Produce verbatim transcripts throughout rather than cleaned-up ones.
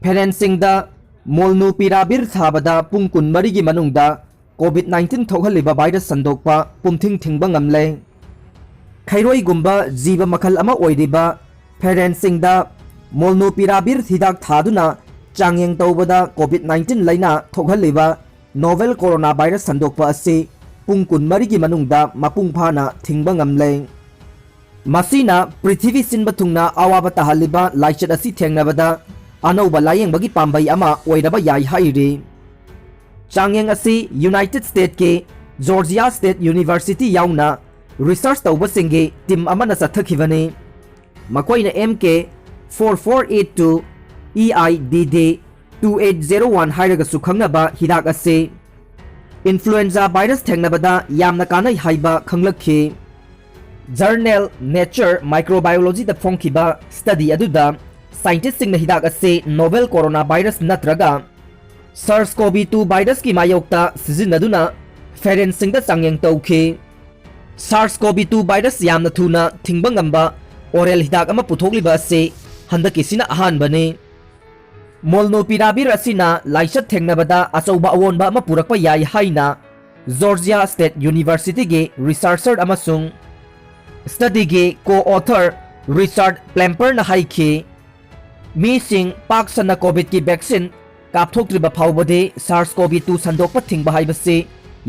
ꯐꯦꯔꯦꯟꯁꯤꯡꯗ ꯃꯣꯜꯅꯨꯄꯤꯔꯥꯕꯤꯔ ꯊꯥꯕꯗ ꯄꯨꯡ ꯀꯨꯟꯃꯔꯤꯒꯤ ꯃꯅꯨꯡꯗ COVID nineteen ꯊꯣꯛꯍꯜꯂꯤꯕ ꯚꯥꯏꯔꯁ ꯁꯟꯗꯣꯛꯄ ꯄꯨꯝꯊꯤꯡ ꯊꯤꯡꯕ ꯉꯝꯂꯦ꯫ ꯈꯩꯔꯣꯏꯒꯨꯝꯕ ꯖꯤꯕ ꯃꯈꯜ ꯑꯃ ꯑꯣꯏꯔꯤꯕ ꯐꯦꯔꯦꯟꯁꯤꯡꯗ ꯃꯣꯜꯅꯨꯄꯤꯔꯥꯕꯤꯔ ꯍꯤꯗꯥꯛ ꯊꯥꯗꯨꯅ ꯆꯥꯡꯌꯦꯡ ꯇꯧꯕꯗ COVID nineteen ꯂꯥꯏꯅꯥ ꯊꯣꯛꯍꯜꯂꯤꯕ novel corona virus ꯁꯟꯗꯣꯛꯄ ꯑꯁꯤ ꯄꯨꯡ ꯀꯨꯟꯃꯔꯤꯒꯤ ꯃꯅꯨꯡꯗ ꯃꯄꯨꯡ ꯐꯥꯅ ꯊꯤꯡꯕ ꯉꯝꯂꯦ꯫ ꯃꯁꯤꯅ ꯄ꯭ꯔꯤꯊꯤꯕꯤ ꯁꯤꯟꯕ ꯊꯨꯡꯅ ꯑꯋꯥꯕ ꯇꯥꯍꯜꯂꯤꯕ ꯂꯥꯏꯆꯠ ꯑꯁꯤ ꯊꯦꯡꯅꯕꯗ ꯑꯅꯧꯕ ꯂꯥꯌꯦꯡꯕꯒꯤ ꯄꯥꯝꯕꯩ ꯑꯃ ꯑꯣꯏꯔꯕ ꯌꯥꯏ ꯍꯥꯏꯔꯤ꯫ ꯆꯥꯡꯌꯦꯡ ꯑꯁꯤ ꯌꯨꯅꯥꯏꯇꯦꯗ ꯁ꯭ꯇꯦꯠꯀꯤ ꯖꯣꯔꯖꯤꯌꯥ ꯁ꯭ꯇꯦꯠ ꯌꯨꯅꯤꯚꯔꯁꯤꯇꯤ ꯌꯥꯎꯅ ꯔꯤꯁꯔꯆ ꯇꯧꯕꯁꯤꯡꯒꯤ ꯇꯤꯝ ꯑꯃꯅ ꯆꯠꯊꯈꯤꯕꯅꯤ꯫ ꯃꯈꯣꯏꯅ M K four four eight two E I D D two eight zero one ꯍꯥꯏꯔꯒꯁꯨ ꯈꯪꯅꯕ ꯍꯤꯗꯥꯛ ꯑꯁꯤ ꯏꯟꯐ꯭ꯂꯨꯑꯦꯟꯖꯥ ꯚꯥꯏꯔꯁ ꯊꯦꯡꯅꯕꯗ ꯌꯥꯝꯅ ꯀꯥꯟꯅꯩ ꯍꯥꯏꯕ ꯈꯪꯂꯛꯈꯤ꯫ ꯖꯔꯅꯦꯜ Nature Microbiologyꯗ ꯐꯣꯡꯈꯤꯕ ꯁ꯭ꯇꯗꯤ ꯑꯗꯨꯗ ꯁꯥꯏꯟꯇꯤꯁꯁꯤꯡꯅ ꯍꯤꯗꯥꯛ ꯑꯁꯤ novel corona virus ꯅꯠꯇ꯭ꯔꯒ SARS-CoV two virusꯀꯤ ꯃꯥꯌꯣꯛꯇ ꯁꯤꯖꯤꯟꯅꯗꯨꯅ ꯐꯦꯔꯦꯟꯁꯤꯡꯗ ꯆꯥꯡꯌꯦꯡ ꯇꯧꯈꯤ꯫ SARS-CoV two virus ꯌꯥꯝꯅ ꯊꯨꯅ ꯊꯤꯡꯕ ꯉꯝꯕ oral ꯍꯤꯗꯥꯛ ꯑꯃ ꯄꯨꯊꯣꯛꯂꯤꯕ ꯑꯁꯤ ꯍꯟꯗꯛꯀꯤꯁꯤꯅ ꯑꯍꯥꯟꯕꯅꯤ꯫ ꯃꯣꯜꯅꯨꯄꯤꯔꯥꯕꯤꯔ ꯑꯁꯤꯅ ꯂꯥꯏꯆꯠ ꯊꯦꯡꯅꯕꯗ ꯑꯆꯧꯕ ꯑꯑꯣꯟꯕ ꯑꯃ ꯄꯨꯔꯛꯄ ꯌꯥꯏ ꯍꯥꯏꯅ ꯖꯣꯔꯖꯤꯌꯥ ꯁ꯭ꯇꯦꯠ ꯌꯨꯅꯤꯚꯔꯁꯤꯇꯤꯒꯤ ꯔꯤꯁꯔꯆꯔ ꯑꯃꯁꯨꯡ ꯁ꯭ꯇꯗꯤꯒꯤ ꯀꯣ-ꯑꯣꯊꯔ ꯔꯤꯆꯥꯔꯗ ꯄ꯭ꯂꯦꯝꯄꯔꯅ ꯍꯥꯏꯈꯤ꯫ ꯃꯤꯁꯤꯡ ꯄꯥꯛ ꯁꯟꯅ COVIDꯀꯤ ꯚꯦꯛꯁꯤꯟ ꯀꯥꯞꯊꯣꯛꯇ꯭ꯔꯤꯕ ꯐꯥꯎꯕꯗꯤ SARS-CoV two ꯁꯟꯗꯣꯛꯄ ꯊꯤꯡꯕ ꯍꯥꯏꯕꯁꯤ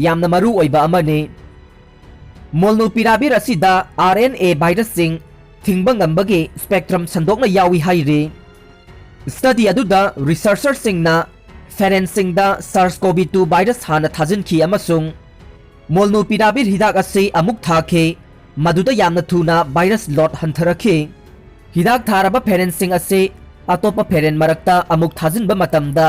ꯌꯥꯝꯅ ꯃꯔꯨ ꯑꯣꯏꯕ ꯑꯃꯅꯤ꯫ ꯃꯣꯜꯅꯨꯄꯤꯔꯥꯕꯤꯔ ꯑꯁꯤꯗ RNA ꯚꯥꯏꯔꯁꯁꯤꯡ ꯊꯤꯡꯕ ꯉꯝꯕꯒꯤ ꯁ꯭ꯄꯦꯛꯇ꯭ꯔꯝ ꯁꯟꯗꯣꯛꯅ ꯌꯥꯎꯏ ꯍꯥꯏꯔꯤ꯫ ꯁ꯭ꯇꯗꯤ ꯑꯗꯨꯗ ꯔꯤꯁꯔꯆꯔꯁꯤꯡꯅ ꯐꯦꯔꯦꯟꯁꯤꯡꯗ SARS-CoV two ꯚꯥꯏꯔꯁ ꯍꯥꯟꯅ ꯊꯥꯖꯤꯟꯈꯤ ꯑꯃꯁꯨꯡ ꯃꯣꯜꯅꯨꯄꯤꯔꯥꯕꯤꯔ ꯍꯤꯗꯥꯛ ꯑꯁꯤ ꯑꯃꯨꯛ ꯊꯥꯈꯤ, ꯃꯗꯨꯗ ꯌꯥꯝꯅ ꯊꯨꯅ ꯚꯥꯏꯔꯁ ꯂꯣꯗ ꯍꯟꯊꯔꯛꯈꯤ꯫ ꯍꯤꯗꯥꯛ ꯊꯥꯔꯕ ꯐꯦꯔꯦꯟꯁꯤꯡ ꯑꯁꯤ ꯑꯇꯣꯞꯄ ꯐꯦꯔꯦꯟ ꯃꯔꯛꯇ ꯑꯃꯨꯛ ꯊꯥꯖꯤꯟꯕ ꯃꯇꯝꯗ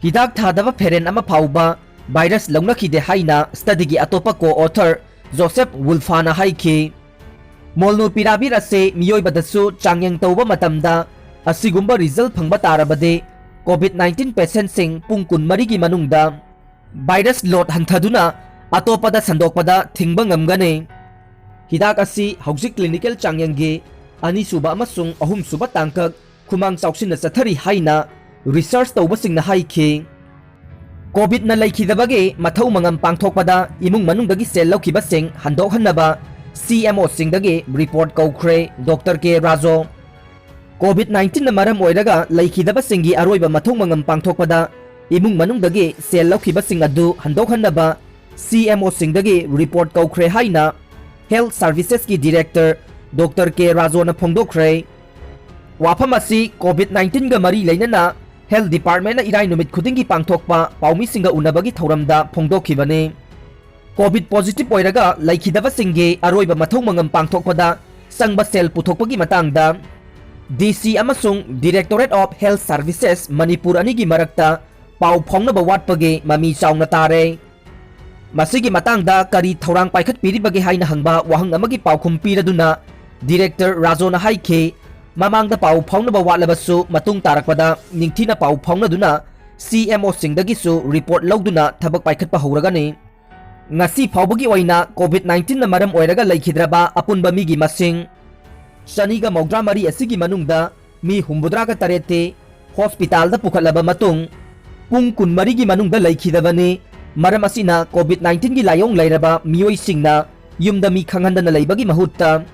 ꯍꯤꯗꯥꯛ ꯊꯥꯗꯕ ꯐꯦꯔꯦꯟ ꯑꯃ ꯐꯥꯎꯕ ꯚꯥꯏꯔꯁ ꯂꯧꯅꯈꯤꯗꯦ ꯍꯥꯏꯅ ꯁ꯭ꯇꯗꯤꯒꯤ ꯑꯇꯣꯞꯄ ꯀꯣ-ꯑꯣꯊꯔ ꯖꯣꯁꯦꯐ ꯋꯨꯜꯐꯥꯅ ꯍꯥꯏꯈꯤ꯫ ꯃꯣꯜꯅꯨꯄꯤꯔꯥꯕꯤꯔ ꯑꯁꯤ ꯃꯤꯑꯣꯏꯕꯗꯁꯨ ꯆꯥꯡꯌꯦꯡ ꯇꯧꯕ ꯃꯇꯝꯗ ꯑꯁꯤꯒꯨꯝꯕ ꯔꯤꯖꯜ ꯐꯪꯕ ꯇꯥꯔꯕꯗꯤ COVID nineteen ꯄꯦꯁꯦꯟꯠꯁꯤꯡ ꯄꯨꯡ ꯀꯨꯟꯃꯔꯤꯒꯤ ꯃꯅꯨꯡꯗ ꯚꯥꯏꯔꯁ ꯂꯣꯗ ꯍꯟꯊꯗꯨꯅ ꯑꯇꯣꯞꯄꯗ ꯁꯟꯗꯣꯛꯄꯗ ꯊꯤꯡꯕ ꯉꯝꯒꯅꯤ꯫ ꯍꯤꯗꯥꯛ ꯑꯁꯤ ꯍꯧꯖꯤꯛ ꯀ꯭ꯂꯤꯅꯤꯀꯦꯜ ꯆꯥꯡꯌꯦꯡꯒꯤ ꯑꯅꯤꯁꯨꯕ ꯑꯃꯁꯨꯡ ꯑꯍꯨꯝꯁꯨꯕ ꯇꯥꯡꯀꯛ ꯈꯨꯃꯥꯡ ꯆꯥꯎꯁꯤꯟꯅ ꯆꯠꯊꯔꯤ ꯍꯥꯏꯅ research ꯇꯧꯕꯁꯤꯡꯅ ꯍꯥꯏꯈꯤ꯫ ꯀꯣꯚꯤꯗꯅ ꯂꯩꯈꯤꯗꯕꯒꯤ ꯃꯊꯧ ꯃꯉꯝ ꯄꯥꯡꯊꯣꯛꯄꯗ ꯏꯃꯨꯡ ꯃꯅꯨꯡꯗꯒꯤ ꯁꯦꯜ ꯂꯧꯈꯤꯕꯁꯤꯡ ꯍꯟꯗꯣꯛꯍꯟꯅꯕ ꯁꯤ ꯑꯦꯝ ꯑꯣꯁꯤꯡꯗꯒꯤ ꯔꯤꯄꯣꯔꯠ ꯀꯧꯈ꯭ꯔꯦ ꯗꯣꯛꯇꯔ ꯀꯦ ꯔꯥꯖꯣ꯫ ꯀꯣꯚꯤꯗ ꯅꯥꯏꯟꯇꯤꯟꯅ ꯃꯔꯝ ꯑꯣꯏꯔꯒ ꯂꯩꯈꯤꯗꯕꯁꯤꯡꯒꯤ ꯑꯔꯣꯏꯕ ꯃꯊꯧ ꯃꯉꯝ ꯄꯥꯡꯊꯣꯛꯄꯗ ꯏꯃꯨꯡ ꯃꯅꯨꯡꯗꯒꯤ ꯁꯦꯜ ꯂꯧꯈꯤꯕꯁꯤꯡ ꯑꯗꯨ ꯍꯟꯗꯣꯛꯍꯟꯅꯕ ꯁꯤ ꯑꯦꯝ ꯑꯣꯁꯤꯡꯗꯒꯤ ꯔꯤꯄꯣꯔꯠ ꯀꯧꯈ꯭ꯔꯦ ꯍꯥꯏꯅ Health Servicesꯀꯤ Director ꯗꯣꯛꯇꯔ ꯀꯦ ꯔꯥꯖꯣꯅ ꯐꯣꯡꯗꯣꯛꯈ꯭ꯔꯦ꯫ ꯋꯥꯐꯝ ꯑꯁꯤ ꯀꯣꯚꯤꯗ ꯅꯥꯏꯟꯇꯤꯟꯒ ꯃꯔꯤ ꯂꯩꯅꯅ Health Departmentꯅ ꯏꯔꯥꯏ ꯅꯨꯃꯤꯠ ꯈꯨꯗꯤꯡꯒꯤ ꯄꯥꯡꯊꯣꯛꯄ ꯄꯥꯎꯃꯤꯁꯤꯡꯒ ꯎꯅꯕꯒꯤ ꯊꯧꯔꯝꯗ ꯐꯣꯡꯗꯣꯛꯈꯤꯕꯅꯤ꯫ ꯀꯣꯚꯤꯗ positive ꯑꯣꯏꯔꯒ ꯂꯩꯈꯤꯗꯕꯁꯤꯡꯒꯤ ꯑꯔꯣꯏꯕ ꯃꯊꯧ ꯃꯉꯝ ꯄꯥꯡꯊꯣꯛꯄꯗ ꯆꯪꯕ ꯁꯦꯜ ꯄꯨꯊꯣꯛꯄꯒꯤ ꯃꯇꯥꯡꯗ ꯗꯤ ꯁꯤ ꯑꯃꯁꯨꯡ Directorate of Health Services Manipur ꯑꯅꯤꯒꯤ ꯃꯔꯛꯇ ꯄꯥꯎ ꯐꯥꯎꯅꯕ ꯋꯥꯠꯄꯒꯤ ꯃꯃꯤ ꯆꯥꯎꯅ ꯇꯥꯔꯦ꯫ ꯃꯁꯤꯒꯤ ꯃꯇꯥꯡꯗ ꯀꯔꯤ ꯊꯧꯔꯥꯡ ꯄꯥꯏꯈꯠꯄꯤꯔꯤꯕꯒꯦ ꯍꯥꯏꯅ ꯍꯪꯕ ꯋꯥꯍꯪ ꯑꯃꯒꯤ ꯄꯥꯎꯈꯨꯝ ꯄꯤꯔꯗꯨꯅ Director ꯔꯥꯖꯣꯅ ꯍꯥꯏꯈꯤ, ꯃꯃꯥꯡꯗ ꯄꯥꯎ ꯐꯥꯎꯅꯕ ꯋꯥꯠꯂꯕꯁꯨ ꯃꯇꯨꯡ ꯇꯥꯔꯛꯄꯗ ꯅꯤꯡꯊꯤꯅ ꯄꯥꯎ ꯐꯥꯎꯅꯗꯨꯅ ꯁꯤ ꯑꯦꯝ ꯑꯣꯁꯤꯡꯗꯒꯤꯁꯨ ꯔꯤꯄꯣꯔꯠ ꯂꯧꯗꯨꯅ ꯊꯕꯛ ꯄꯥꯏꯈꯠꯄ ꯍꯧꯔꯒꯅꯤ꯫ ꯉꯁꯤ ꯐꯥꯎꯕꯒꯤ ꯑꯣꯏꯅ ꯀꯣꯚꯤꯗ ꯅꯥꯏꯟꯇꯤꯟꯅ ꯃꯔꯝ ꯑꯣꯏꯔꯒ ꯂꯩꯈꯤꯗ꯭ꯔꯕ ꯑꯄꯨꯟꯕ ꯃꯤꯒꯤ ꯃꯁꯤꯡ ꯆꯅꯤꯒ ꯃꯧꯗ꯭ꯔꯥ ꯃꯔꯤ ꯑꯁꯤꯒꯤ ꯃꯅꯨꯡꯗ ꯃꯤ ꯍꯨꯝꯐꯨꯇꯔꯥꯒ ꯇꯔꯦꯠꯇꯤ ꯍꯣꯁꯄꯤꯇꯥꯜꯗ ꯄꯨꯈꯠꯂꯕ ꯃꯇꯨꯡ ꯄꯨꯡ ꯀꯨꯟꯃꯔꯤꯒꯤ ꯃꯅꯨꯡꯗ ꯂꯩꯈꯤꯗꯕꯅꯤ꯫ ꯃꯔꯝ ꯑꯁꯤꯅ ꯀꯣꯚꯤꯗ ꯅꯥꯏꯟꯇꯤꯟꯒꯤ ꯂꯥꯏꯑꯣꯡ ꯂꯩꯔꯕ ꯃꯤꯑꯣꯏꯁꯤꯡꯅ ꯌꯨꯝꯗ ꯃꯤ ꯈꯪꯍꯟꯗꯅ ꯂꯩꯕꯒꯤ ꯃꯍꯨꯠꯇ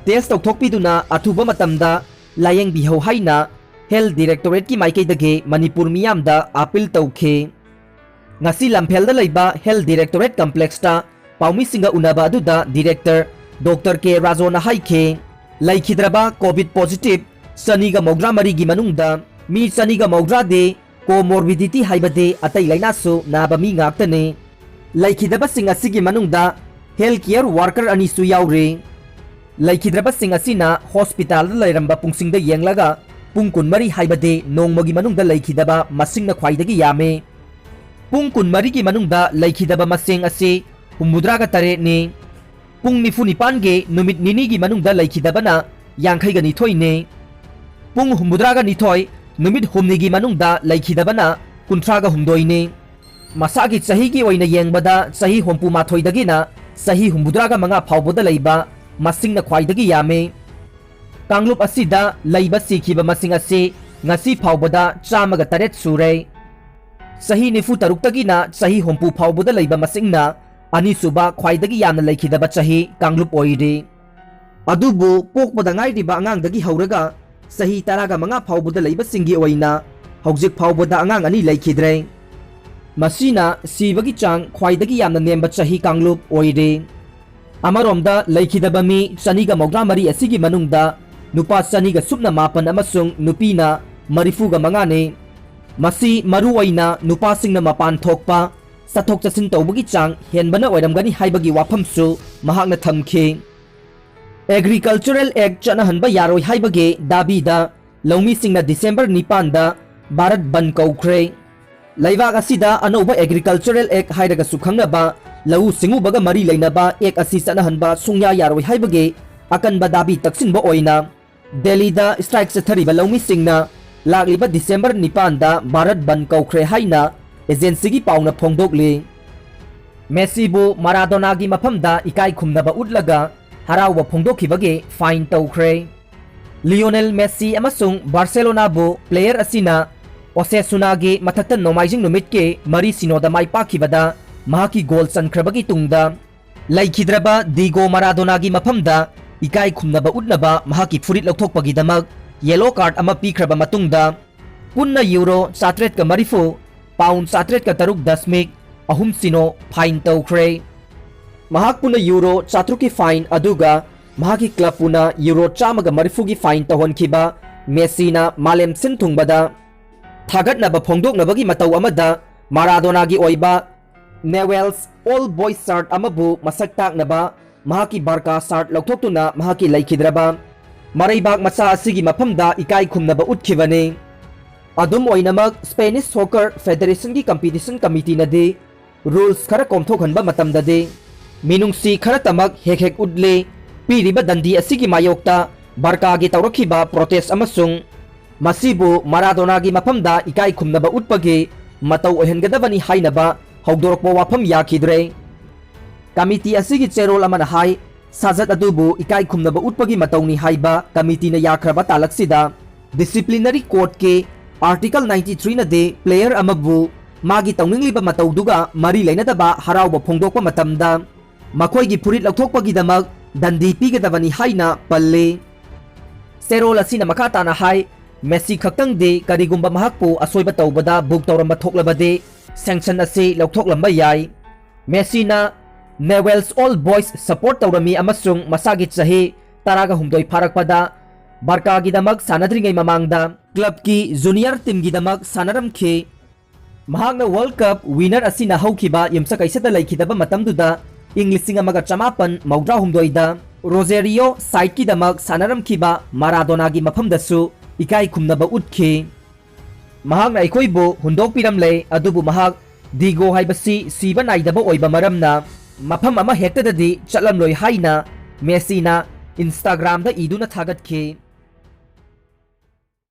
ꯇꯦꯁ ꯇꯧꯊꯣꯛꯄꯤꯗꯨꯅ ꯑꯊꯨꯕ ꯃꯇꯝꯗ ꯂꯥꯌꯦꯡꯕꯤꯍꯧ ꯍꯥꯏꯅ Health Directorateꯀꯤ ꯃꯥꯏꯀꯩꯗꯒꯤ ꯃꯅꯤꯄꯨꯔ ꯃꯤꯌꯥꯝꯗ ꯑꯥꯄꯤꯜ ꯇꯧꯈꯤ꯫ ꯉꯁꯤ ꯂꯝꯐꯦꯜꯗ ꯂꯩꯕ Health Directorate Complexꯇ ꯄꯥꯎꯃꯤꯁꯤꯡꯒ ꯎꯅꯕ ꯑꯗꯨꯗ Director ꯗꯣꯛꯇꯔ ꯀꯦ ꯔꯥꯖꯣꯅ ꯍꯥꯏꯈꯤ, ꯂꯩꯈꯤꯗ꯭ꯔꯕ ꯀꯣꯚꯤꯗ positive ꯆꯅꯤꯒ ꯃꯧꯗ꯭ꯔꯥ ꯃꯔꯤꯒꯤ ꯃꯅꯨꯡꯗ ꯃꯤ ꯆꯅꯤꯒ ꯃꯧꯗ꯭ꯔꯥꯗꯤ comorbidity ꯍꯥꯏꯕꯗꯤ ꯑꯇꯩ ꯂꯥꯏꯅꯥꯁꯨ ꯅꯥꯕ ꯃꯤ ꯉꯥꯛꯇꯅꯤ꯫ ꯂꯩꯈꯤꯗꯕꯁꯤꯡ ꯑꯁꯤꯒꯤ ꯃꯅꯨꯡꯗ health care worker ꯑꯅꯤꯁꯨ ꯌꯥꯎꯔꯤ꯫ ꯂꯩꯈꯤꯗ꯭ꯔꯕꯁꯤꯡ ꯑꯁꯤꯅ ꯍꯣꯁꯄꯤꯇꯥꯜꯗ ꯂꯩꯔꯝꯕ ꯄꯨꯡꯁꯤꯡꯗ ꯌꯦꯡꯂꯒ ꯄꯨꯡ ꯀꯨꯟꯃꯔꯤ ꯍꯥꯏꯕꯗꯤ ꯅꯣꯡꯃꯒꯤ ꯃꯅꯨꯡꯗ ꯂꯩꯈꯤꯗꯕ ꯃꯁꯤꯡꯅ ꯈ꯭ꯋꯥꯏꯗꯒꯤ ꯌꯥꯝꯃꯤ꯫ ꯄꯨꯡ ꯀꯨꯟꯃꯔꯤꯒꯤ ꯃꯅꯨꯡꯗ ꯂꯩꯈꯤꯗꯕ ꯃꯁꯤꯡ ꯑꯁꯤ ꯍꯨꯝꯐꯨꯇꯔꯥꯒ ꯇꯔꯦꯠꯅꯤ꯫ ꯄꯨꯡ ꯅꯤꯐꯨ ꯅꯤꯄꯥꯟꯒꯤ ꯅꯨꯃꯤꯠ ꯅꯤꯅꯤꯒꯤ ꯃꯅꯨꯡꯗ ꯂꯩꯈꯤꯗꯕꯅ ꯌꯥꯡꯈꯩꯒ ꯅꯤꯊꯣꯏꯅꯤ꯫ ꯄꯨꯡ ꯍꯨꯝꯐꯨꯇꯔꯥꯒ ꯅꯤꯊꯣꯏ ꯅꯨꯃꯤꯠ ꯍꯨꯝꯅꯤꯒꯤ ꯃꯅꯨꯡꯗ ꯂꯩꯈꯤꯗꯕꯅ ꯀꯨꯟꯊ꯭ꯔꯥꯒ ꯍꯨꯝꯗꯣꯏꯅꯤ꯫ ꯃꯁꯥꯒꯤ ꯆꯍꯤꯒꯤ ꯑꯣꯏꯅ ꯌꯦꯡꯕꯗ ꯆꯍꯤ ꯍꯨꯝꯐꯨ ꯃꯥꯊꯣꯏꯗꯒꯤꯅ ꯆꯍꯤ ꯍꯨꯝꯐꯨꯇꯔꯥꯒ ꯃꯉꯥ ꯐꯥꯎꯕꯗ ꯂꯩꯕ ꯃꯁꯤꯡꯅ ꯈ꯭ꯋꯥꯏꯗꯒꯤ ꯌꯥꯝꯃꯤ꯫ ꯀꯥꯡꯂꯨꯞ ꯑꯁꯤꯗ ꯂꯩꯕ ꯁꯤꯈꯤꯕ ꯃꯁꯤꯡ ꯑꯁꯤ ꯉꯁꯤ ꯐꯥꯎꯕꯗ ꯆꯥꯝꯃꯒ ꯇꯔꯦꯠ ꯁꯨꯔꯦ꯫ ꯆꯍꯤ ꯅꯤꯐꯨ ꯇꯔꯨꯛꯇꯒꯤꯅ ꯆꯍꯤ ꯍꯨꯝꯐꯨ ꯐꯥꯎꯕꯗ ꯂꯩꯕ ꯃꯁꯤꯡꯅ ꯑꯅꯤꯁꯨꯕ ꯈ꯭ꯋꯥꯏꯗꯒꯤ ꯌꯥꯝꯅ ꯂꯩꯈꯤꯗꯕ ꯆꯍꯤ ꯀꯥꯡꯂꯨꯞ ꯑꯣꯏꯔꯤ꯫ ꯑꯗꯨꯕꯨ ꯄꯣꯛꯄꯗ ꯉꯥꯏꯔꯤꯕ ꯑꯉꯥꯡꯗꯒꯤ ꯍꯧꯔꯒ ꯆꯍꯤ ꯇꯔꯥꯒ ꯃꯉꯥ ꯐꯥꯎꯕꯗ ꯂꯩꯕꯁꯤꯡꯒꯤ ꯑꯣꯏꯅ ꯍꯧꯖꯤꯛ ꯐꯥꯎꯕꯗ ꯑꯉꯥꯡ ꯑꯅꯤ ꯂꯩꯈꯤꯗ꯭ꯔꯦ꯫ ꯃꯁꯤꯅ ꯁꯤꯕꯒꯤ ꯆꯥꯡ ꯈ꯭ꯋꯥꯏꯗꯒꯤ ꯌꯥꯝꯅ ꯅꯦꯝꯕ ꯆꯍꯤ ꯀꯥꯡꯂꯨꯞ ꯑꯣꯏꯔꯦ꯫ ꯑꯃꯔꯣꯝꯗ ꯂꯩꯈꯤꯗꯕ ꯃꯤ ꯆꯅꯤꯒ ꯃꯧꯗ꯭ꯔꯥ ꯃꯔꯤ ꯑꯁꯤꯒꯤ ꯃꯅꯨꯡꯗ ꯅꯨꯄꯥ ꯆꯅꯤꯒ ꯁꯨꯞꯅ ꯃꯥꯄꯟ ꯑꯃꯁꯨꯡ ꯅꯨꯄꯤꯅ ꯃꯔꯤꯐꯨꯒ ꯃꯉꯥꯅꯤ꯫ ꯃꯁꯤ ꯃꯔꯨ ꯑꯣꯏꯅ ꯅꯨꯄꯥꯁꯤꯡꯅ ꯃꯄꯥꯟ ꯊꯣꯛꯄ, ꯆꯠꯊꯣꯛ ꯆꯠꯁꯤꯟ ꯇꯧꯕꯒꯤ ꯆꯥꯡ ꯍꯦꯟꯕꯅ ꯑꯣꯏꯔꯝꯒꯅꯤ ꯍꯥꯏꯕꯒꯤ ꯋꯥꯐꯝꯁꯨ ꯃꯍꯥꯛꯅ ꯊꯝꯈꯤ꯫ Agricultural Act ꯆꯠꯅꯍꯟꯕ ꯌꯥꯔꯣꯏ ꯍꯥꯏꯕꯒꯤ ꯗꯥꯕꯤꯗ ꯂꯧꯃꯤꯁꯤꯡꯅ ꯗꯤꯁꯦꯝꯕꯔ ꯅꯤꯄꯥꯟꯗ ꯚꯥꯔꯠ ꯕꯟꯗ ꯀꯧꯈ꯭ꯔꯦ꯫ ꯂꯩꯕꯥꯛ ꯑꯁꯤꯗ ꯑꯅꯧꯕ Agricultural Act ꯍꯥꯏꯔꯒꯁꯨ ꯈꯪꯅꯕ ꯂꯧꯎ ꯁꯤꯡꯎꯕꯒ ꯃꯔꯤ ꯂꯩꯅꯕ Act ꯑꯁꯤ ꯆꯠꯅꯍꯟꯕ ꯁꯨꯡꯌꯥ ꯌꯥꯔꯣꯏ ꯍꯥꯏꯕꯒꯤ ꯑꯀꯟꯕ ꯗꯥꯕꯤ ꯇꯛꯁꯤꯟꯕ ꯑꯣꯏꯅ ꯗꯦꯜꯂꯤꯗ strike ꯆꯠꯊꯔꯤꯕ ꯂꯧꯃꯤꯁꯤꯡꯅ ꯂꯥꯛꯂꯤꯕ ꯗꯤꯁꯦꯝꯕꯔ ꯅꯤꯄꯥꯟꯗ ꯚꯥꯔꯠ ꯕꯟꯗ ꯀꯧꯈ꯭ꯔꯦ ꯍꯥꯏꯅ agencyꯒꯤ ꯄꯥꯎꯅ ꯐꯣꯡꯗꯣꯛꯂꯤ꯫ ꯃꯦꯁꯤꯕꯨ ꯃꯥꯔꯥꯗꯣꯅꯥꯒꯤ ꯃꯐꯝꯗ ꯏꯀꯥꯏ ꯈꯨꯝꯅꯕ ꯎꯠꯂꯒ ꯍꯔꯥꯎꯕ ꯐꯣꯡꯗꯣꯛꯈꯤꯕꯒꯤ fine ꯇꯧꯈ꯭ꯔꯦ꯫ ꯂꯤꯑꯣꯅꯦꯜ ꯃꯦꯁꯤ ꯑꯃꯁꯨꯡ ꯕꯥꯔꯁꯦꯂꯣꯅꯥꯕꯨ player ꯑꯁꯤꯅ ꯑꯣꯁꯦꯁꯨꯅꯥꯒꯤ ꯃꯊꯛꯇ ꯅꯣꯡꯃꯥꯏꯖꯤꯡ ꯅꯨꯃꯤꯠꯀꯤ ꯃꯔꯤ ꯁꯤꯅꯣꯗ ꯃꯥꯏ ꯄꯥꯛꯈꯤꯕꯗ ꯃꯍꯥꯛꯀꯤ goal ꯆꯟꯈ꯭ꯔꯕꯒꯤ ꯇꯨꯡꯗ ꯂꯩꯈꯤꯗ꯭ꯔꯕ ꯗꯤꯒꯣ ꯃꯥꯔꯥꯗꯣꯅꯥꯒꯤ ꯃꯐꯝꯗ ꯏꯀꯥꯏ ꯈꯨꯝꯅꯕ ꯎꯠꯅꯕ ꯃꯍꯥꯛꯀꯤ ꯐꯨꯔꯤꯠ ꯂꯧꯊꯣꯛꯄꯒꯤꯗꯃꯛ yellow card ꯑꯃ ꯄꯤꯈ꯭ꯔꯕ ꯃꯇꯨꯡꯗ ꯄꯨꯟꯅ ꯌꯨꯔꯣ ꯆꯥꯇ꯭ꯔꯦꯠꯀ ꯃꯔꯤꯐꯨ, ꯄꯥꯎꯟ ꯆꯥꯇ꯭ꯔꯦꯠꯀ ꯇꯔꯨꯛ ꯗꯁꯃꯤꯛ ꯑꯍꯨꯝ ꯁꯤꯅꯣ fine ꯇꯧꯈ꯭ꯔꯦ꯫ ꯃꯍꯥꯛꯄꯨꯅ ꯌꯨꯔꯣ ꯆꯥꯇ꯭ꯔꯨꯛꯀꯤ fine ꯑꯗꯨꯒ ꯃꯍꯥꯛꯀꯤ clubꯄꯨꯅ ꯌꯨꯔꯣ ꯆꯥꯝꯃꯒ ꯃꯔꯤꯐꯨꯒꯤ fine ꯇꯧꯍꯟꯈꯤꯕ ꯃꯦꯁꯤꯅ ꯃꯥꯂꯦꯝ ꯁꯤꯟ ꯊꯨꯡꯕꯗ ꯊꯥꯒꯠꯅꯕ ꯐꯣꯡꯗꯣꯛꯅꯕꯒꯤ ꯃꯇꯧ ꯑꯃꯗ ꯃꯥꯔꯥꯗꯣꯅꯥꯒꯤ ꯑꯣꯏꯕ Newell's Old Boys shirt ꯑꯃꯕꯨ ꯃꯁꯛ ꯇꯥꯛꯅꯕ ꯃꯍꯥꯛꯀꯤ ꯕꯥꯔꯀꯥ shirt ꯂꯧꯊꯣꯛꯇꯨꯅ ꯃꯍꯥꯛꯀꯤ ꯂꯩꯈꯤꯗ꯭ꯔꯕ ꯃꯔꯩꯕꯥꯛ ꯃꯆꯥ ꯑꯁꯤꯒꯤ ꯃꯐꯝꯗ ꯏꯀꯥꯏ ꯈꯨꯝꯅꯕ ꯎꯠꯈꯤꯕꯅꯤ꯫ ꯑꯗꯨꯝ ꯑꯣꯏꯅꯃꯛ, Spanish Soccer Federationꯒꯤ competition committeeꯅꯗꯤ rules ꯈꯔ ꯀꯣꯝꯊꯣꯛꯍꯟꯕ ꯃꯇꯝꯗꯗꯤ ꯃꯤꯅꯨꯡꯁꯤ ꯈꯔꯇꯃꯛ ꯍꯦꯛ ꯍꯦꯛ ꯎꯠꯂꯤ꯫ ꯄꯤꯔꯤꯕ ꯗꯟꯗꯤ ꯑꯁꯤꯒꯤ ꯃꯥꯌꯣꯛꯇ ꯕꯥꯔꯀꯥꯒꯤ ꯇꯧꯔꯛꯈꯤꯕ protest ꯑꯃꯁꯨꯡ ꯃꯁꯤꯕꯨ ꯃꯥꯔꯥꯗꯣꯅꯥꯒꯤ ꯃꯐꯝꯗ ꯏꯀꯥꯏ ꯈꯨꯝꯅꯕ ꯎꯠꯄꯒꯤ ꯃꯇꯧ ꯑꯣꯏꯍꯟꯒꯗꯕꯅꯤ ꯍꯥꯏꯅꯕ ꯍꯧꯗꯣꯔꯛꯄ ꯋꯥꯐꯝ ꯌꯥꯈꯤꯗ꯭ꯔꯦ꯫ Committee ꯑꯁꯤꯒꯤ ꯆꯦꯔꯣꯜ ꯑꯃꯅ ꯍꯥꯏ, ꯁꯥꯖꯠ ꯑꯗꯨꯕꯨ ꯏꯀꯥꯏ ꯈꯨꯝꯅꯕ ꯎꯠꯄꯒꯤ ꯃꯇꯧꯅꯤ ꯍꯥꯏꯕ ꯀꯃꯤꯇꯤꯅ ꯌꯥꯈ꯭ꯔꯕ ꯇꯥꯂꯛꯁꯤꯗ, ꯗꯤꯁꯤꯄ꯭ꯂꯤꯅꯔꯤ ꯀꯣꯗꯀꯤ ꯑꯥꯔꯇꯤꯀꯜ ꯅꯥꯏꯟꯇꯤ ꯊ꯭ꯔꯤꯅꯗꯤ ꯄ꯭ꯂꯦꯌꯔ ꯑꯃꯕꯨ ꯃꯥꯒꯤ ꯇꯧꯅꯤꯡꯂꯤꯕ ꯃꯇꯧꯗꯨꯒ ꯃꯔꯤ ꯂꯩꯅꯗꯕ ꯍꯔꯥꯎꯕ ꯐꯣꯡꯗꯣꯛꯄ ꯃꯇꯝꯗ ꯃꯈꯣꯏꯒꯤ ꯐꯨꯔꯤꯠ ꯂꯧꯊꯣꯛꯄꯒꯤꯗꯃꯛ ꯗꯟꯗꯤ ꯄꯤꯒꯗꯕꯅꯤ ꯍꯥꯏꯅ ꯄꯜꯂꯤ꯫ ꯆꯦꯔꯣꯜ ꯑꯁꯤꯅ ꯃꯈꯥ ꯇꯥꯅ ꯍꯥꯏ, ꯃꯦꯁꯤ ꯈꯛꯇꯪꯗꯤ ꯀꯔꯤꯒꯨꯝꯕ ꯃꯍꯥꯛꯄꯨ ꯑꯁꯣꯏꯕ ꯇꯧꯕꯗ ꯕꯨꯛ ꯇꯧꯔꯝꯕ ꯊꯣꯛꯂꯕꯗꯤ ꯁꯦꯡꯁꯟ ꯑꯁꯤ ꯂꯧꯊꯣꯛꯂꯝꯕ ꯌꯥꯏ꯫ ꯃꯦꯁꯤꯅ ꯅꯦꯋꯦꯜꯁ ꯑꯣꯜ ꯕꯣꯏꯁ ꯁꯄꯣꯔꯠ ꯇꯧꯔꯝꯃꯤ ꯑꯃꯁꯨꯡ ꯃꯁꯥꯒꯤ ꯆꯍꯤ ꯇꯔꯥꯒ ꯍꯨꯝꯗꯣꯏ ꯐꯥꯔꯛꯄꯗ ꯕꯥꯔꯀꯥꯒꯤꯗꯃꯛ ꯁꯥꯟꯅꯗ꯭ꯔꯤꯉꯩ ꯃꯃꯥꯡꯗ ꯀ꯭ꯂꯕꯀꯤ ꯖꯨꯅꯤꯌꯔ ꯇꯤꯝꯒꯤꯗꯃꯛ ꯁꯥꯟꯅꯔꯝꯈꯤ꯫ ꯃꯍꯥꯛꯅ ꯋꯥꯔꯜꯗ ꯀꯞ ꯋꯤꯅꯔ ꯑꯁꯤꯅ ꯍꯧꯈꯤꯕ ꯌꯨꯝꯁꯀꯩꯁꯗ ꯂꯩꯈꯤꯗꯕ ꯃꯇꯝꯗꯨꯗ ꯏꯪ ꯂꯤꯁꯤꯡ ꯑꯃꯒ ꯆꯃꯥꯄꯟ ꯃꯧꯗ꯭ꯔꯥ ꯍꯨꯝꯗꯣꯏꯗ ꯔꯣꯖꯦꯔꯤꯌꯣ ꯁꯥꯏꯠꯀꯤꯗꯃꯛ ꯁꯥꯟꯅꯔꯝꯈꯤꯕ ꯃꯥꯔꯥꯗꯣꯅꯥꯒꯤ ꯃꯐꯝꯗꯁꯨ ꯏꯀꯥꯏ ꯈꯨꯝꯅꯕ ꯎꯠꯈꯤ꯫ ꯃꯍꯥꯛꯅ ꯑꯩꯈꯣꯏꯕꯨ ꯍꯨꯟꯗꯣꯛꯄꯤꯔꯝꯂꯦ, ꯑꯗꯨꯕꯨ ꯃꯍꯥꯛ ꯗꯤꯒꯣ ꯍꯥꯏꯕꯁꯤ ꯁꯤꯕ ꯅꯥꯏꯗꯕ ꯑꯣꯏꯕ ꯃꯔꯝꯅ ꯃꯐꯝ ꯑꯃ ꯍꯦꯛꯇꯗꯗꯤ ꯆꯠꯂꯝꯂꯣꯏ ꯍꯥꯏꯅ ꯃꯦꯁꯤꯅ ꯏꯟꯁꯇꯥꯒ꯭ꯔꯥꯝꯗ ꯏꯗꯨꯅ ꯊꯥꯒꯠꯈꯤ꯫